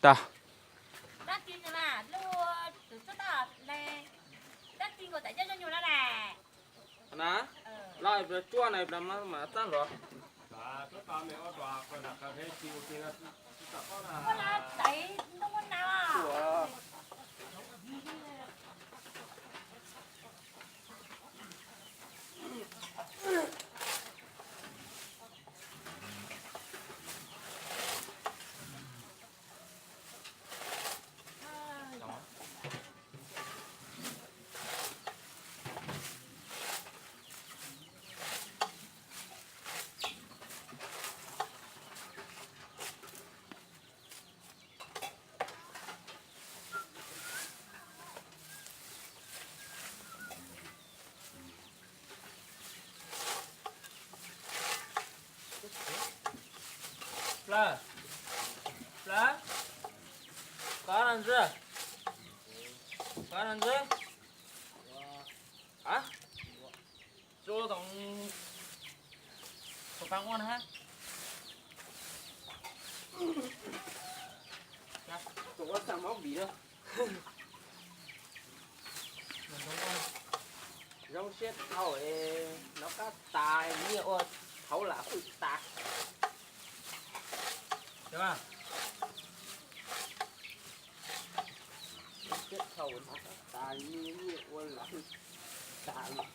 Tag. Dab tsi nkaus tam coj zoo nyuag na ne. Na, los ib pliag tsuaj na ib pliag mas txaj hluas. Ua la taiv ntoo na. Plab, plab, koj no ntxwg, koj no ntxwg, a, tsuj toom, tus pab ua na. Tus ua tag mob vim na. Zoo siab thaum nov qab tas, nyiaj ua thaum lam hwj tas. Zoo siab thaum nov qab tas, nyiaj ua lam hwj tas li.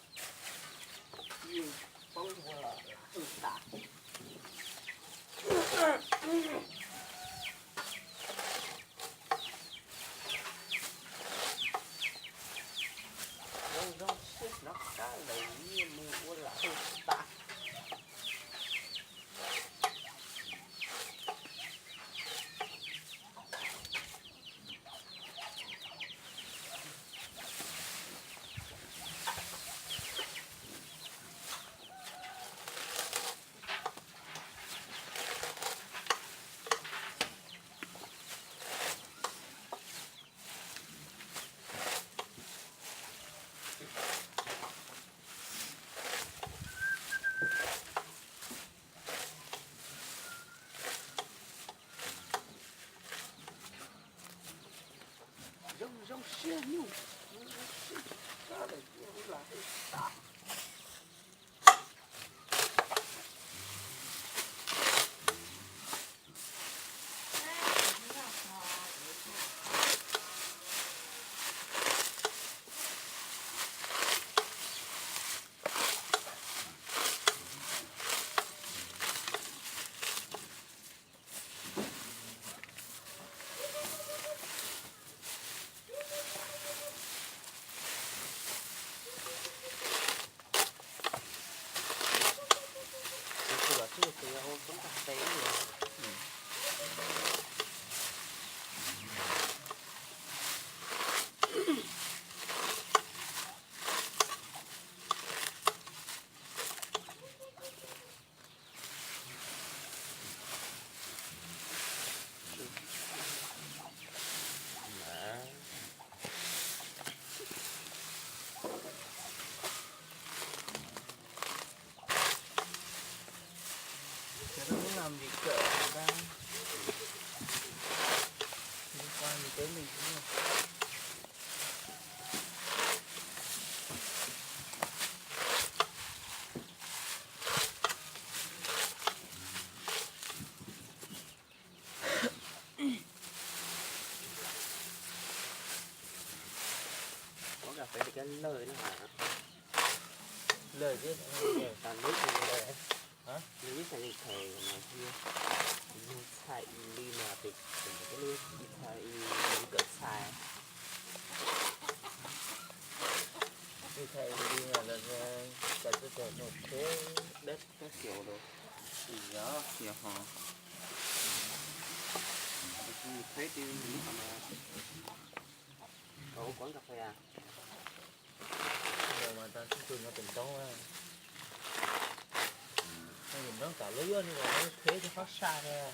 Yeej poob ua lam hwj tas. Zoo zoo siab nov qab lawm, nyiaj mus ua lam hwj tas. Zoo zoo siab nyuj, zoo zoo siab kab lawm, nyiaj ua lam hwj tas. Cov no muab làm gì cỡ ta, liên quan gì tới mình đúng không? Quán cà phê thì cái lời nó hả? Lời chứ. Tao lướt trên đây. Hả? Lướt trên điện thoại mà kia. Lướt xài y li mà thì cũng có lướt điện thoại y li cỡ xài. Lướt xài y li mà là, là cà phê nộp thuế đất các kiểu rồi. Thì đó, thì họ nộp thuế trên lý mà. Cậu quán cà phê à? Giờ mà tao xin trường nó tỉnh tốn á. Tao nhìn nó cả lưới á, nhưng mà nó thuế cho phát xa ra.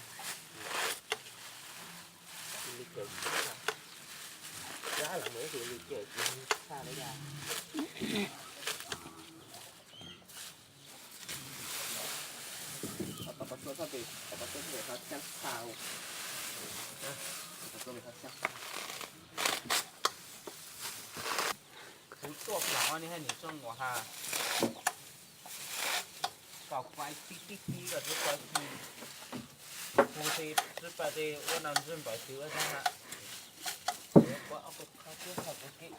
Li cơm xa. Giá là mới thì li cơm xa đấy ra. Tao có chua sao thì, tao có chua thì tao chăn xào. Kuv tuaj plam ni hais nws zoo nkaus has, kom kuv tib tib tib kom tib tib, kuv tsis paub tias ua no ntswg npaum twg ua tag na. Kuv ob tug qhov twb thaum kuv kev.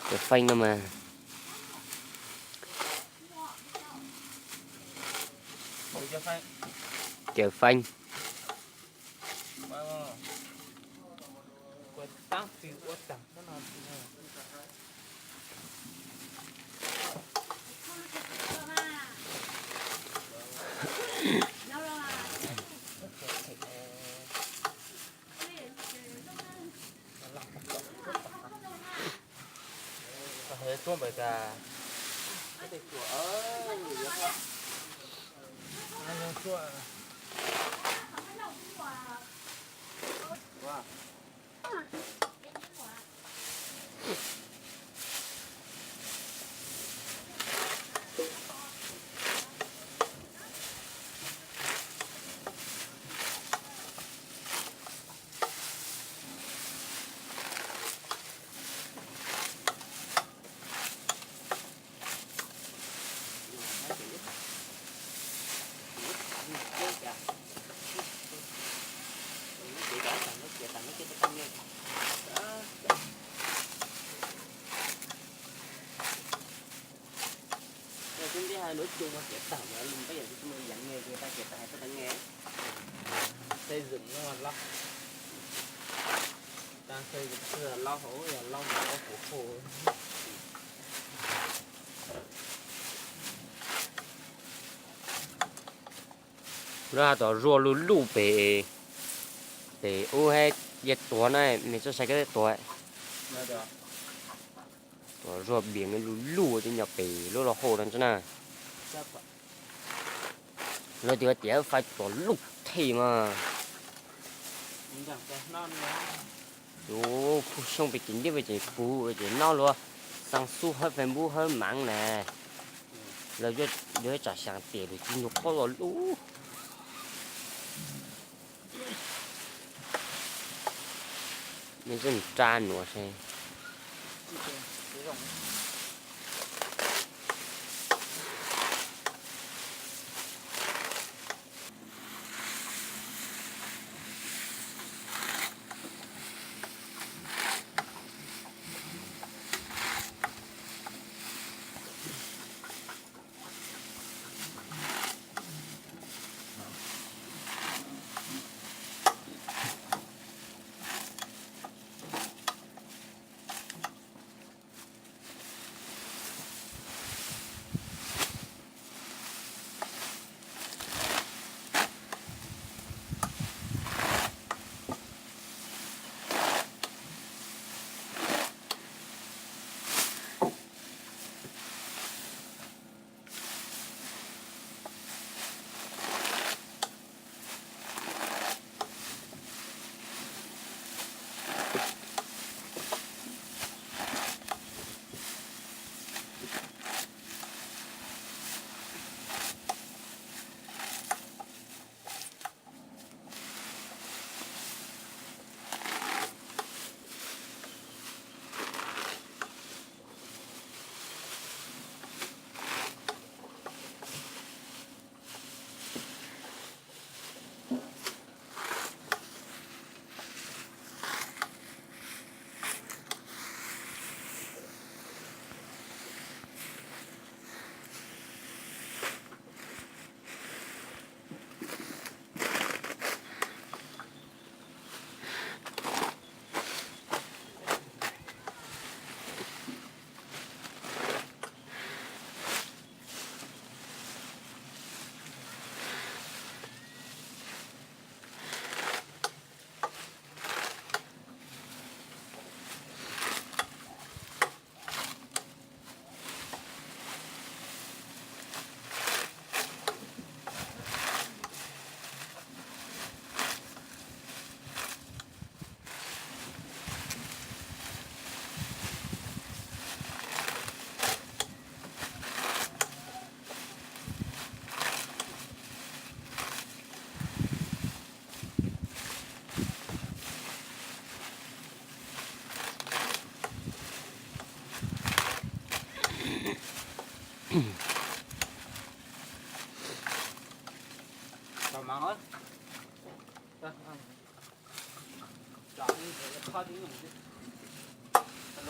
Cov feeb no mas, cov feeb. Twb ntib hais lub cug mas kev tawm mas lus peb yam tsis muaj yam nge, tsis tau kev tawm hais tau tau nge. Xây dựng no loj, tau xây dựng xưa loj hauv yog loj mas loj hauv hauv. Lawv hais tom zuag luj luj pem, pem ub hab yaj tuag na, mej txhob saib koj tej tuag. Tom zuag biam luj luj tej nyob pem lub laj hauj no tso na. Lawv tias tias fais tom luj thim mas. Yus pug xyoo pem ces ntiab pem ces puv ces noj luag xaa xub hawb Facebook hawb maav na. Lawv yuav tsam xyaa tias lawv tsis nyuag qaub los lub. Nej txhob mus rab nuav seb.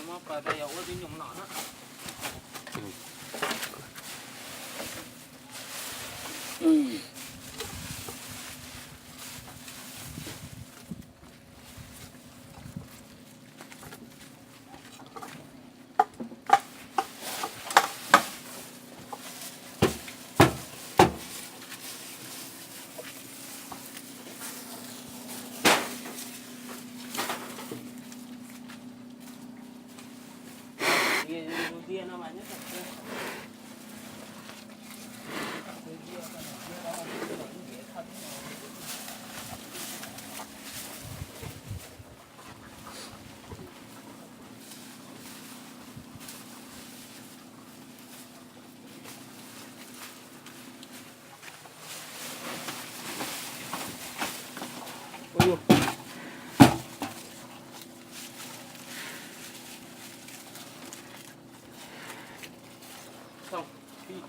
Muab plaws tas yog ua tib nyuag no na. Xyoo, ib,